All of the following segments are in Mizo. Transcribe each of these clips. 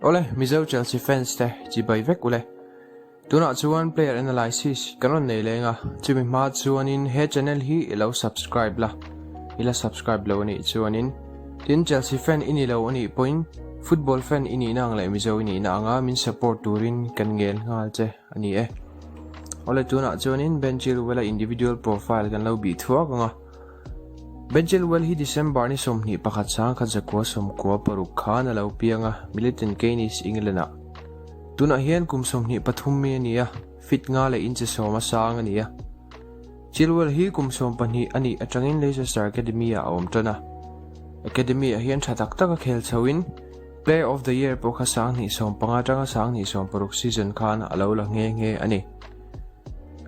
Awle, Mizo Chelsea fans te chibai vek ule. Tunah chuan player analysis kan rawn nei leng a, chumi hma chuanin he channel hi i lo subscribe la, i la subscribe lo anih chuanin tin Chelsea fan i ni lo anih pawhin football fan i nihna ang leh Mizo i nihna anga min support turin kan ngel nghal che a ni e. Awle, tunah chuanin Ben Chilwell-a individual profile kan lo bih thuak ang a. Ben Chilwell hi December ni 21 1996 khan a lo piang a, Milton Keynes, England-ah. Tunah hian kum 23 mi a ni a, feet nga leh inch sawm a sang a ni a. Chilwell hi kum 12 a nih atangin Leicester Academy-ah a awm tan a. Academy-ah hian tha tak taka khel chhoin Player of the Year pawh kha 2015 atanga 2016 season khan a lo la nghe nghe a ni.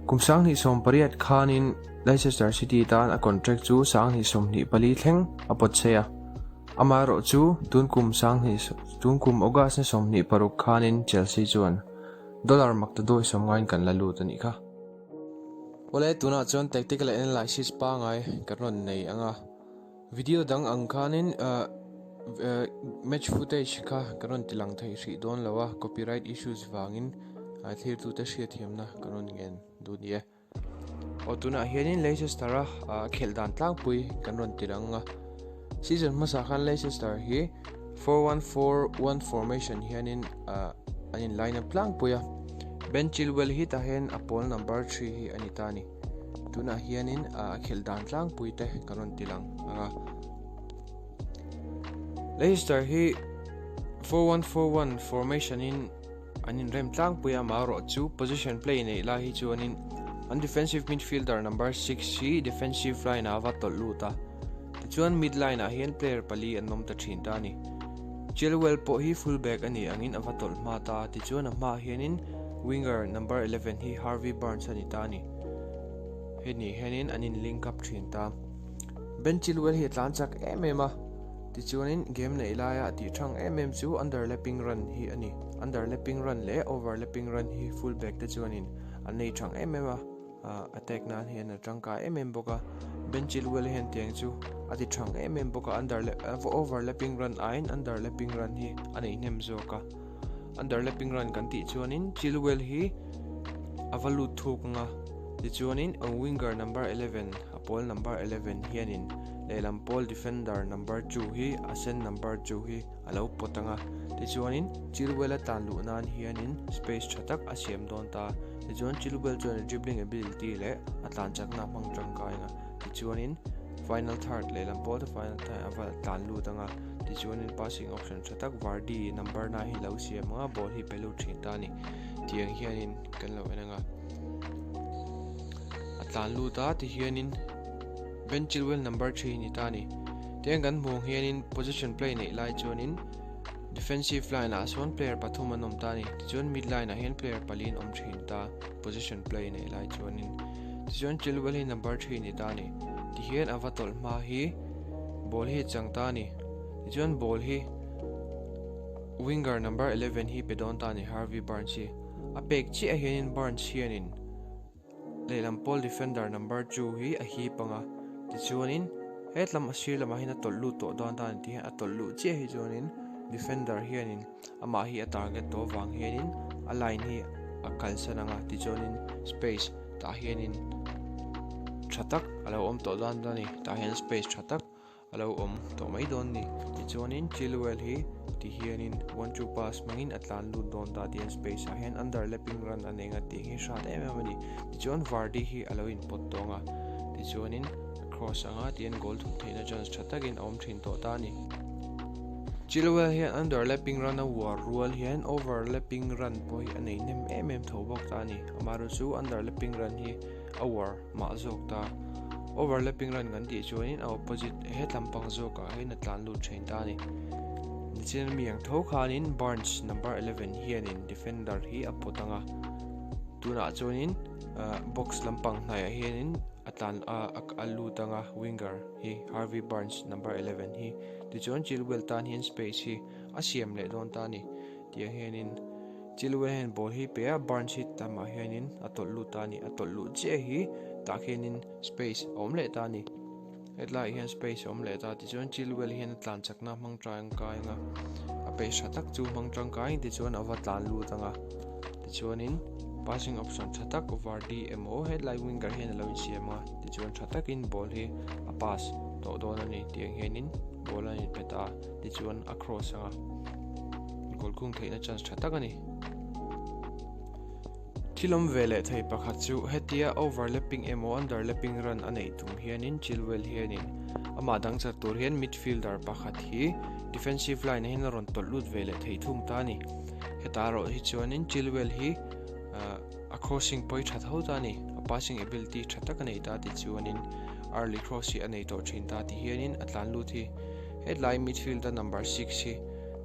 Kum 2018 khanin Leicester City tan a contract chu 2024 thleng a pawt chei a. Amaherawh chu tun kum sanghnih tun kum August ni 26 khanin Chelsea chuan dollar mak ta dawi sawmngain kan la lut a nih kha. Awle, tunah chuan tactical analysis pangai kan rawn nei ang a. Video dang ang khanin match footage kha kan rawn ti lang thei hrih dawn lo a, copyright issues vangin thirtute hriatthiamna kan rawn ngen duh ni e. Aw tunah hianin Leicester a khelh dan tlangpui kan rawn ti lang a. Season hmasa khan Leicester hi 4-1-4-1 formation hianin an in line up tlangpui a. Ben Chilwell hi tah hian a pawl number 3 hi a ni ta a ni. Tunah hianin a khelh dan tlangpui te kan rawn ti lang ang a. Leicester hi 4-1-4-1 formation in an inrem tlangpui a, amaherawh chu position play neih lai hi chuanin an defensive midfielder number 6 hi defensive line ah a va tawlh lut a. Tichuan mid line ah hian player pali an awm ta thin ta a ni. Chilwell pawh hi full back a nih angin a va tawlh hma ta a, tichuan a hmaah hianin winger number 11 hi Harvey Barnes a ni ta a ni. Heni hianin an in link up thin ta. Ben Chilwell hi a tlan chak em em a, tichuanin game neih laia a tih thang em em chu underlapping run hi a ni. Underlapping run leh overlapping run hi full back te chuanin an nei thang em em a. Attack nan hian a tangkai em em bawk a, Ben Chilwell hian tiang chu a ti thang em em bawk a, overlapping run aiin underlapping run hi a nei hnem zawk a, underlapping run kan tih chuanin Chilwell hi a va lut thuk ang a, tichuanin winger number 11 a pawl number 11 hianin lehlam pawl defender number 2 hi a sen number 2 hi a lo pawt ang a, tichuanin Chilwell a tlan luh nan hianin space tha tak a siam dawn ta. Tichuan Chilwell chuan a dribbling ability leh a tlan chakna a hmang tangkai ang a, tichuanin final third lehlam pawh te final third a va tlan lut ang a, tichuanin passing option tha tak Vardy number 9 hi lo siam ang a, ball hi pe lut thin ta a ni. Tiang hianin kan lo en ang a, a tlan lut a tihianin Ben Chilwell number 3 ni ta a ni. Tiang kan hmuh ang hianin position play neih lai chuanin defensive line ah sawn player pathum an awm ta a ni. Tichuan mid line ah hian player pali an awm thin ta position play neih lai chuanin. Tichuan Chilwell hi number 3 ni ta a ni. Tihian a va tawlh hma hi ball hi a chang ta a ni. Tichuan ball hi winger number 11 hi pe dawn ta a ni Harvey Barnes hi. A pek chiah hianin Barnes hianin Lehlam pawl defender number 2 hi a hip ang a, tichuanin hetlam a sir lamah hian a tawlh lut tawh dawn ta a ni tih hian a tawlh luh chiah hi chuanin defender hianin amah hi a target tawh avang hianin a line hi a kalsan ang a, tichuanin space tah hianin tha tak a lo awm tawh dawn a ni, tah hian space tha tak. A lo awm tawh mai dawn ni. Tichuanin Chilwell hi ti hianin one two pass hmangin a tlan lut dawn ta tihian space ah hian underlapping run a nei nga tih hi hrat em em a ni. Tichuan Vardy hi a lo inpawt tawng a, tichuanin a cross anga tihian goal thum theihna chance tha takin a awm thin tawh ta a ni. Chilwell hian underlapping run a uar rual hian overlapping run pawh hi a nei hnem em em tho bawk ta a ni. Amaherawhchu chu underlapping run hi a uar mah zawk ta. Overlapping run kan tih chuanin a opposite hetlam pang zawkah hian a tlan lut thin ta a ni. Nichin mi ang tho khanin Barnes number 11 hianin defender hi a pawt ang a. Tunah chuanin box lampang hnaiah hianin a tlan a lut ang a winger hi Harvey Barnes number 11 hi. Tichuan Chilwell tan hian space hi a siam leh dawn ta a ni. Tiang hianin Chilwell hian ball hi pe a, Barnes hi tamah hianin a tawlh lut ta a ni. A tawlh luh chiah hi tah khianin space a awm leh ta a ni. Hetlaiah hian space a awm leh ta. Tichuan Chilwell hian a tlan chakna hmang tangkai ang a, a Space tha tak chu hmang tangkaiin tichuan a va tlan lut ang a, tichuanin passing option tha tak Vardy emaw hetlai winger hian a lo insiam ang a, tichuan tha takin ball hi a pass tawh dawn a ni tiang hianin ball a inpe ta a, tichuan a cross ang a, goal khung theihna chance tha tak a ni. Thil awm ve leh thei pakhat chu hetia overlapping emaw underlapping run a neih tum hianin Chilwell hianin amah dang chat tur hian midfielder pakhat hi defensive line ah hian a rawn tawlh lut ve leh thei thung ta a ni. Hetah erawh hi chuanin Chilwell hi a crossing pawi tha tho ta a ni. A passing ability tha tak a nei ta tichuanin early cross hi a nei tawh thin ta ti hianin a tlan lut hi hetlai midfield a number 6 hi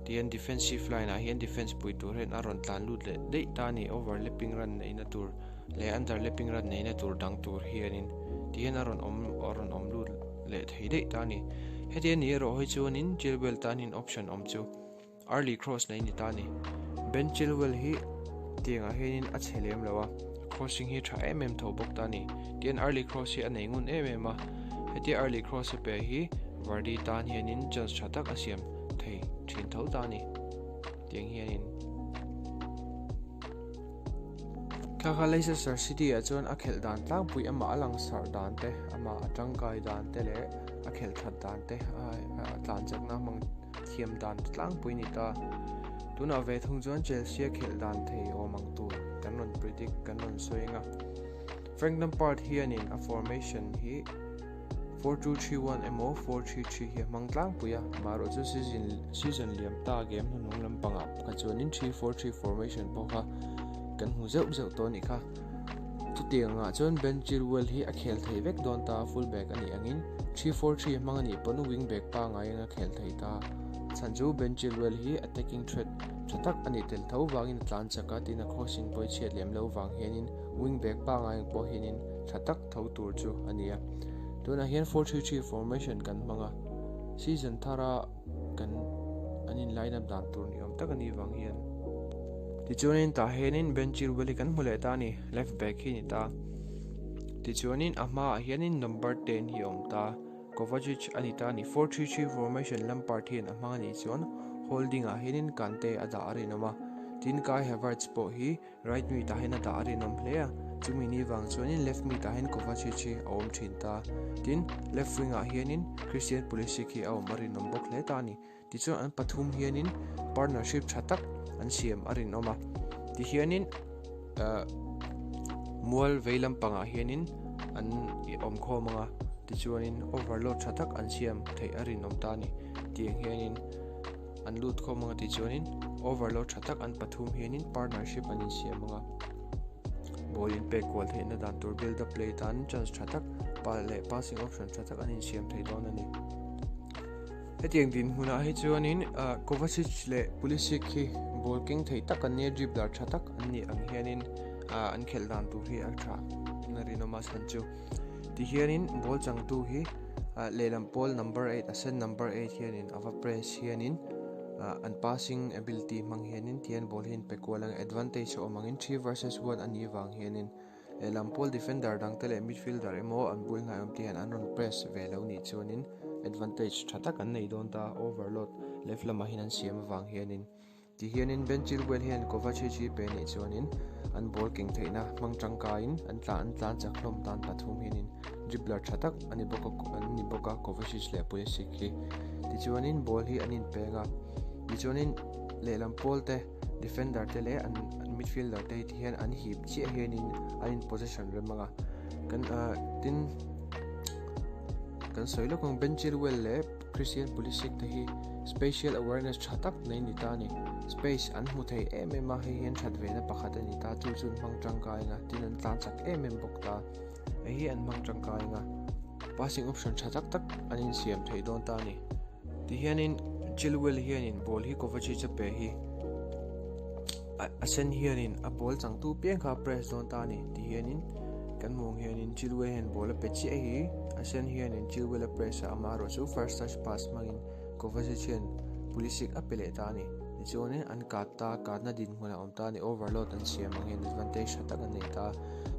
Tihian defensive line ah hian defense pui tur hian a rawn tlan lut leh daih ta a ni, overlapping run neihna tur leh underlapping run neihna tur dang tur hianin tihian a rawn awm a rawn awm lut leh thei daih ta a ni. Heti a nih erawh hi chuanin Chilwell tan hian option awm chu early cross nei ni ta a ni. Ben Chilwell hi tiangah hianin a chhe lem lo a, crossing hi tha em em tho bawk ta a ni. Tihian early cross hi a nei ngun em em a, hetia early cross a pe hi Vardy tan hianin chance tha tak a siam. thei thin tho ta a ni tiang hianin thla kha Leicester City ah chuan a khelh dan tlangpui amah a langsar dan te amah a tangkai dan te leh a khelh that dan te a tlan chakna hmang thiam dan tlangpui a ni ta tunah ve thung chuan Chelsea a khelh dan thei awm ang tur kan rawn predict kan rawn sawi ang a Frank Lampard hianin a formation hi 4231 emaw 433 hi a hmang tlangpui a, amaherawh chu season season liam ta game hnuhnung lampangah kha chuanin 343 formation pawh kha kan hmu zeuh zeuh tawh a nih kha. Chutiang angah chuan Ben Chilwell hi a khel thei vek dawn ta, full back a nih angin 343 a hmang a nih pawn wing back pangngai anga khel thei ta. Chhan chu Ben Chilwell hi attacking threat tha tak a nih tel tho vangin a tlan chak a, tin a crossing pawh i chhiat lem lo vang hianin wing back pangngai ang pawh hianin tha tak tho tur chu a ni a. Tunah hian 4-3-3 formation kan hmang a, season thara kan an in line up dan tur ni awm tak a nih vang hian. Tichuanin tah hianin Ben Chilwell hi kan hmu leh ta a ni, left back hi a ni ta. Tichuanin a hmaah hianin number 10 hi a awm ta, Kovacic a ni ta a ni. 4-3-3 formation Lampard hian a hmang a nih chuan holding ah hianin Kante a dah a rinawm a, tin Kai Havertz pawh hi Right mid ah hian a dah a rinawm hle a, chumi ni vang chuanin left mid ah hian Kovacic hi a awm thin ta. Tin, left wing ah hianin Christian Pulisic hi a awm a rinawm bawk hle ta a ni. Tichuan an pathum hianin partnership tha tak an siam a rinawm a. Tihianin uh, mual vei lampangah hianin an awm khawm anga tichuanin overload tha tak an siam theih a rinawm ta a ni. Tiang hianin An lut khawm anga tih chuanin overload tha tak an pathum hianin partnership an insiam anga ball inpek kual theihna dan tur build up play tan chance tha tak pa leh passing option tha tak an insiam thei dawn a ni. Hetiang dinhmunah hi chuanin Kovacic leh Pulisic hi ball keng thei tak an nia dribbler tha tak an nih ang hianin an khelh dan tur hi a tha in a rinawm a chhan chu. Tihianin ball changtu hi lehlam pawl number 8 a sen number 8 hianin a va press hianin an passing ability hmang hianin tihian ball hi an pe kual ang advantage a awm angin 3 versus 1 a nih vang hianin lehlam pawl defender dangte leh midfielder emaw an bul hnai awm te hian an rawn press ve lo nih chuanin advantage tha tak an nei dawn ta overload left lamah hian an siam avang hianin. Tihianin Ben Chilwell hian Kovacic hi pe nih chuanin an ball keng theihna hmang tangkaiin an tla an tlan chak hlawm tan pathum hianin dribbler tha tak a ni bawk a an ni bawk a Kovacic leh Pulisic hi. Tichuanin ball hi an inpeng a, tichuanin lehlam pawl te defender te leh an midfielder te hi tihian an hip chiah hianin an in possession rem ang a kan tin kan sawi lawk ang Ben Chilwell leh Christian Pulisic te hi spatial awareness tha tak nei ni ta a ni. Space an hmu thei em em a, hei hian that vena pakhat a ni ta, chu chu an hmang tangkai ang a, tin an tlan chak em em bawk ta. Hei hi an hmang tangkai ang a, passing option tha tak tak an insiam thei dawn ta a ni. Tihianin Chilwell hianin ball hi Kovacic a pe hi a sen hianin a ball changtu piang kha a press dawn ta a ni. Tihianin kan hmuh ang hianin Chilwell hian ball a pe chiah hi a sen hianin Chilwell a press a, amaherawh chu first touch pass hmangin Kovacic hian Pulisic a pe leh ta a ni. Tichuanin an kat ta, katna dinhmun a awm ta a ni, overload an siam ang hian advantage tha tak an nei ta.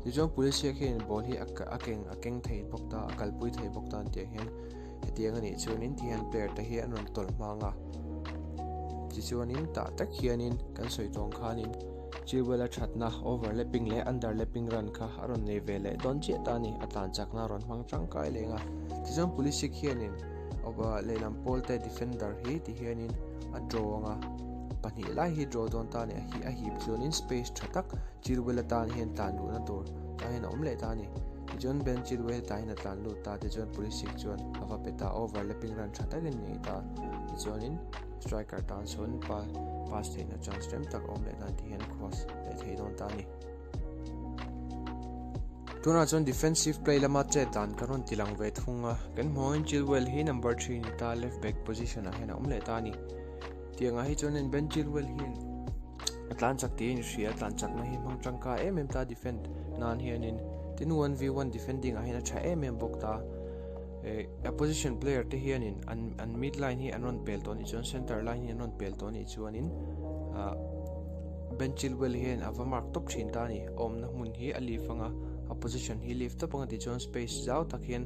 Tichuan Pulisic hian ball hi a keng a keng thei bawk ta, a kalpui thei bawk ta an tih ang hian hetiang a nih chuanin tihian player te hi an rawn tawlh hmang a. Tichuanin tah tak hianin kan sawi tawng khanin Chilwell-a thatna overlapping leh underlapping run kha a rawn nei ve leh dawn chiah ta a ni. A tlan chakna a rawn hmang tangkai leng a. Tichuan Pulisic hianin lehlam pawlte defender hi ti hianin a draw ang a, pahnih lai hi draw dawn ta a ni. A hip chuanin space tha tak Chilwell-a tan hian tlan luhna tur tah hian a awm leh ta a ni. Tichuan Ben Chilwell tahin a tlan lut ta, tichuan Pulisic chuan a va pe ta, overlapping run tha takin nei ta. Tichuanin striker tan chuan pass theihna chance rem tak a awm leh ta tih hian a cross leh thei dawn ta a ni. Tunah chuan defensive play lama chet dan kan rawn ti lang ve thung a, kan hmuh angin Chilwell hi number 3 ni ta, left back position ah hian a awm leh ta a ni. Tiangah hi chuanin Ben Chilwell hian a tlan chak tih a inhria, a tlan chakna hi hmang tangkai em em ta defend nan hianin tin 1v1 defending ah hian a tha em em bawk ta. Eh, opposition player te hianin an an mid line hi an rawn pel tawh nih chuan center line hi an rawn pel tawh nih chuanin ah Ben Chilwell hian a va mark tawp thin ta a ni. A awmna hmun hi a leave anga a position hi leave tawp anga tichuan space zau tak hian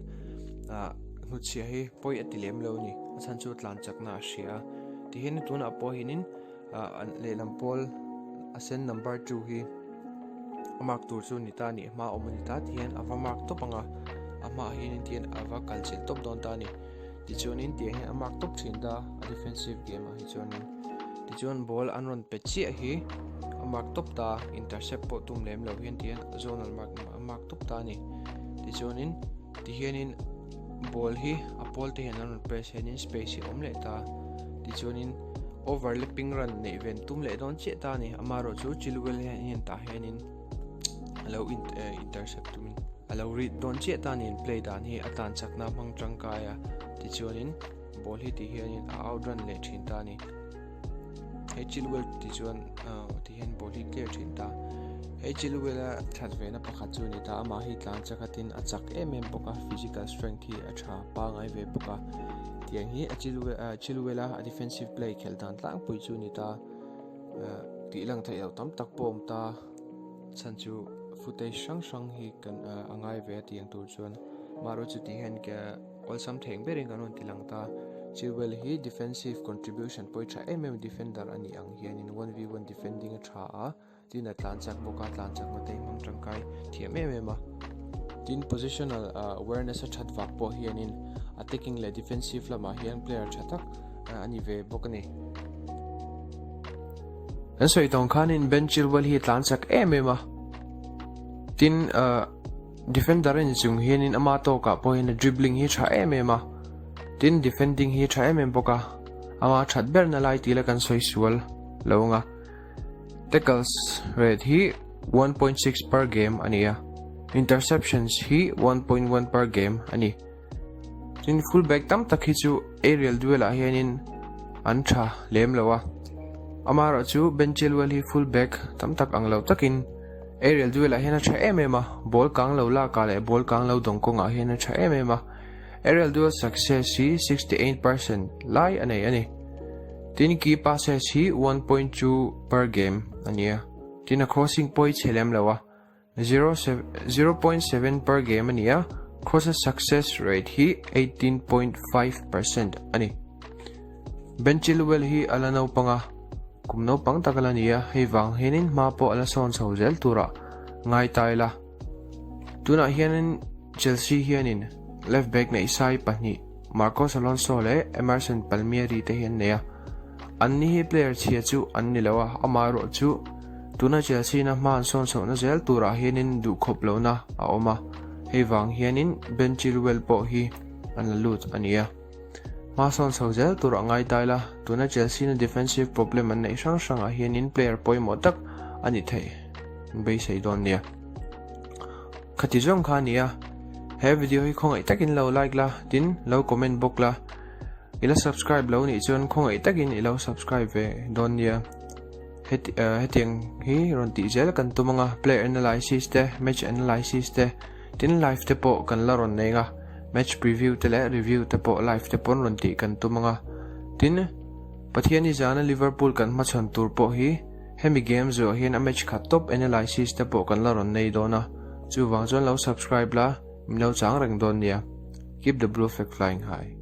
ah hnutchhiah hi pawi a ti lem lo a ni. A chhan chu tlan chakna a hria a. Tihian tunah pawh hianin ah lehlam pawl a sen number 2 hi a mark tur chu ni ta a nih hma awm a ni ta tihian a va mark tawp ang a a hmaah hianin tihian a va kal chilh tawp dawn ta a ni tichuanin tiang hian a mark tawp thin ta a defensive game ah hi chuanin tichuan ball an rawn pe chiah hi a mark tawp ta intercept pawh tum lem lo hian tihian zonal mark a mark tawp ta a ni tichuanin tihianin ball hi a pawl te hian an rawn press hianin space hi a awm leh ta tichuanin overlapping run neih ven tum leh dawn chiah ta a ni amaherawh chu Chilwell hian tah hianin a lo eh, intercept tumin a lo read dawn chiah ta a ni play dan hi a tlan chakna hmang tangkai a tichuanin ball hi ti hianin a outrun leh thin ta a ni. He Chilwell ti chuan ti hian ball hi clear thin ta. He Chilwell a that ve na pakhat chu ni ta amah hi tlan chak atin a chak em em bawk a physical strength hi a tha pangai ve bawk a. Tiang hi a Chilwell Chilwell a defensive play khelh dan tlangpui chu ni ta. Tih lang theih loh tam tak pawh awm ta. Chhan chu footage hrang hrang hi kan a ngai ve a tiang tur chuan. Marawh chu ti hian ka Awlsam theng berin kan rawn ti lang ta. Chilwell hi defensive contribution pawh i tha em em defender a nih ang hianin 1v1 defending a tha a, tin a tlan chak bawk a, tlan chakna te hi hmang tangkai thiam em em a. Tin positional awareness a that vak pawh hianin attacking leh defensive lamah hian player tha tak a ni ve bawk a ni. Kan sawi tawng khanin Ben Chilwell hi a tlan chak em em a, tin Defender a ni chung hianin ama tawkah pawh hian a dribbling hi tha em em a, tin defending hi tha em em bawk a, ama that berna lai tih la kan sawi sual lo ang a. Tackles rate hi 1.6 per game a ni a, interceptions hi 1.1 per game a ni. Tin full back tam tak hi chu aerial duel ah hianin an tha lem lo a, amaherawh chu Ben Chilwell hi full back tam tak ang lo takin aerial duel ah hian a tha em em a, ball kang lo lak ah leh ball kang lo dawng kawngah hian a tha em em a, aerial duel success hi 68% lai a nei a ni. Tin key passes hi 1.2 per game a ni a, tin a crossing pawh hi chhe lem lo a. 0.7 per game a ni a, cross success rate hi 18.5% a ni. Ben Chilwell hi a la naupang a, kum naupang tak a la ni a, hei vang hianin hma pawh a la sawn chho zel turah ngai ta ila. Tunah hianin Chelsea hianin left back neih sai pahnih Marcos Alonso leh Emerson Palmieri te hi an nei a. Anni hi player chhia chu an ni lo a, amaherawh chu tuna Chelsea na hma an sawn chhohna zel turah hianin duhkhawp lohna a awm a, hei vang hianin Ben Chilwell pawh hi an la lut a ni a. Hma sawn chho zel tur a ngai ta ila, tuna Chelsea na defensive problem an neih hrang hrangah hianin player pawimawh tak a ni theih beisei dawn nia. Khati zawng kha a ni a, he video hi khawngaih takin lo like la, tin lo comment bawk la. I la subscribe lo nih chuan khawngaih takin i lo subscribe ve dawn nia. Heti eh, hetiang hi rawn tih zel kan tum anga player analysis te, match analysis te, tin live te pawh kan la rawn nei anga match preview te leh review te pawh live te pawn rawn tih kan tum anga. Tin, Pathiani zana Liverpool kan hmachhawn tur pawh hi hemi game zuah hian a match khat tawp analysis te pawh kan la rawn nei dawn a, chuvang chuan lo subscribe la, min lo chang reng dawn nia. Keep the blue flag flying high.